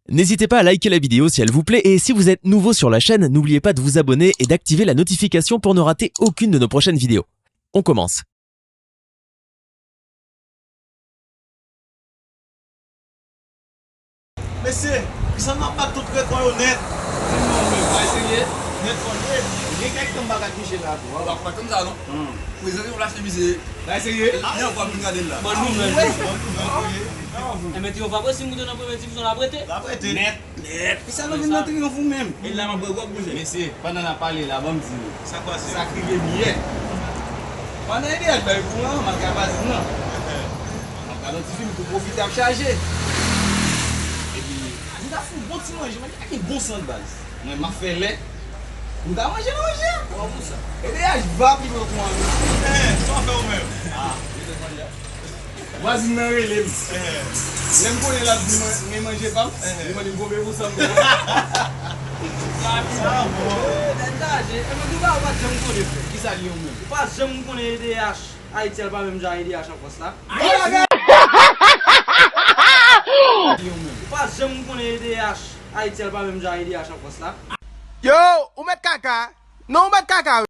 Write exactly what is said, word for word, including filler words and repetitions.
N'hésitez pas à liker la vidéo si elle vous plaît et si vous êtes nouveau sur la chaîne, n'oubliez pas de vous abonner et d'activer la notification pour ne rater aucune de nos prochaines vidéos. On commence. Mesye, kijan n ap bat tout rekò yo nèt? Di m non, men, bay serye. Nèt kò l ye. Gen kèk tan m pa gad misye la tou. W ap konprann sa non. Prezante yon lach misye. Bay serye. Yon fwa m vin gade l la. Bon, nou menm. Bon, nou menm. Enben, Triyonf ap rete, si m koute nan premye divizyon, l ap rete. L ap rete. Nèt. Nèt. Kisa nou vin nan Triyonf ou menm? E la m ap bwè gwòg, monchè. Mesye, pandan n ap pale la, ban m di nou. Sa k pase? Sa k rive m yè. Pandan E D H bay kouran an, m al kay vwazen nan. M ap gade yon ti fim pou pwofite ap chaje. Epi, m ta fè yon bon ti manje, manje a gen bon sant baz. Mwen, m ap fè lè. M ta manje nan manje a. Bon pou sa. E D H va pi lwen kouran an. Eh, sa w fè ou menm? Ah. Vwazin nan rele m. Lè m konnen l ap di mwen, men manje pa m, li mande m konbyen pou sa m te pran. Sa bon. Nèg chaje. E mwen, nou pa, ou pa t janm konnen, frè. Kisa l ye ou menm? Ou pa janm konnen E D H Ayiti a, l pa menm jan E D H an Frans la. Ou pa janm konnen E D H Ayiti a, l pa menm jan E D H an Frans la. Yo, ou mèt kaka. Non, ou mèt kaka.